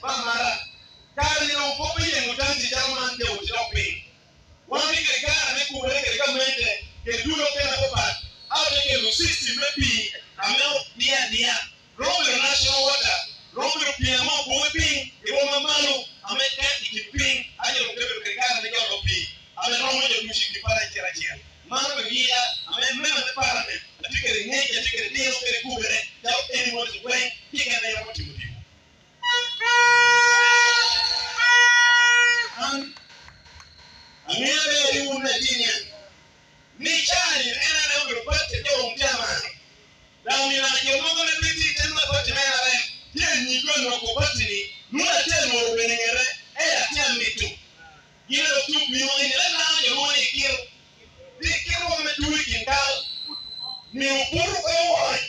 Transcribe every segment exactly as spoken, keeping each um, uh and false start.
Amara, kare ni doŋ kop oyeŋo tanti calo man te oti dok piny. Wan tye kede kare me kubere kede gamente kede dul okene apapat, a ote kelo system me pii ame odiyo adiya. Romo bedo national water, romo bedo pii ame obuŋe piny i rwom amalo ame tek i kin piny, a nyo doŋ te bedo kede kare me jolo pii ame romo jo ducu i kin pala acel acel. Man obedo yia ame member me parliament atye kede ŋec, atye kede tino kede kubere, calo eni mono i gweng, tye kene yam otimo timo. An aŋeo ber i wun Virginia ni caa-ni en ame obedo pati a jo wun tye amaro. Daŋ omio naka jo mogo ame pe tye i ten me pati me N R M, tye anyigo anoko pati-ni, nwoŋo atye anwoŋo bene ŋete, en atye amito. Gin a dok tye opii wunu ni, en dano jo lwongo ni Ikiro. Pi kite wok me tuo i kin kal, mio obuto oko i wore,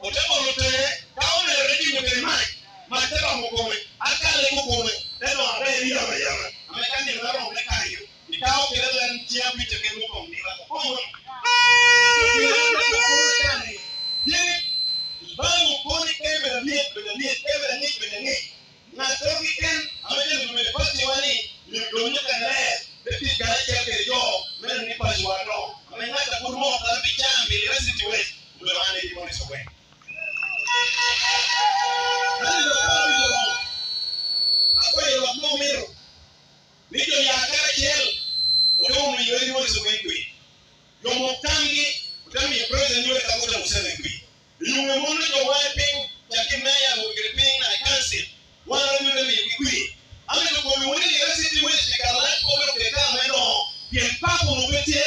ote bolo tee, ka omero te dino kede mac, mac te romo kome, akalle oko kome, te doko aree yam ayama, ame ka nino aromo me kayo, ikao kede len ciŋ abic keken me koŋ nino akoŋo. Yin ibaŋo koni kebera lyet bed alyet, kebera aŋic bed aŋic. Ŋattoro keken ame jami obedo i patiwa ni myero odonyo kannaler, te tic karacel kede jo me neno ni pacowa odoŋo. Ame ŋat a pwod moko kara pi can pi University West, obedo an Eddie Morris Ogweng. Ento dok ka abico romo, akwayo lwak mo omito ni jo ya karacel ote omiyo Eddie Morris Ogweng kwe. Jo mok tamgi ote miyo President Yoweri Kaguta Museveni kwe. I yo me mom jo waŋe piny, cakki meya, wot kede piny, na i kancil, wan wan ote miyogi kwe. Amito kobo wunu ni University West pi kare alac kome okete ame doŋo, pien pako onwoŋo pe tye.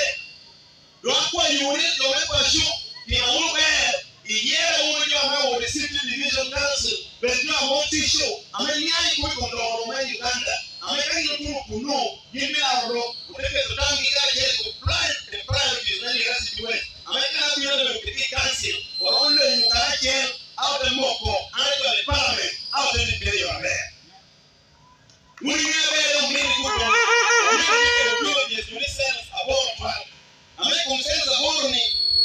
Doŋ akwayo wunu ni jo me paco, timo wunu ber, iyero wunu jo ame owoto i City Division Council, bed jo ame otico, ame niaŋ i kom dogoro me Uganda, ame ka gin otuno kuno, gin me aro ote keto tamgi karacel i kom plan, the priorities me University West, ame ka abino bedo kede i kancil, oromo lenyo karacel, a ote moko, an acwalo i parliament, a ote tic kede i yo aber. Wun iŋeo ber dok mini kuto, omio tye kede privileges wunu i cells aboro twal. Ame i kom cells aboro-ni,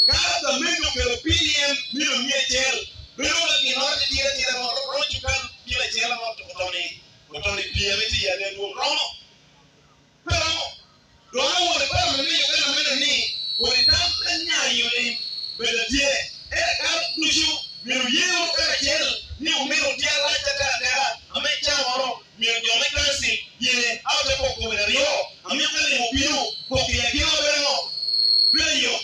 ka gamente okelo P D M milion mia acel, bedo ka ginnoro titira atira mono romo cukan mia acel ame oto-, oto-ni, oto-ni pii ame tye i ade adwoŋ romo? Pe romo. Doŋ awoto i paro me miyo kare meno ni, kodi tam me nyayo lim bedo tye. Eka ducu myero oye wunu karacel ni omito tye alac ata atera ame camoro myero jo me kancil ye a ote poko kome aryo, ame ka lim obino, poko i akina obedo ŋo? Bedo yot.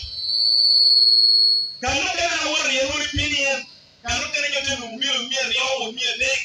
Kan okene an awoto iye rwod i P D M, kan okene jo te nwoŋo mia, mia aryo, mia adek,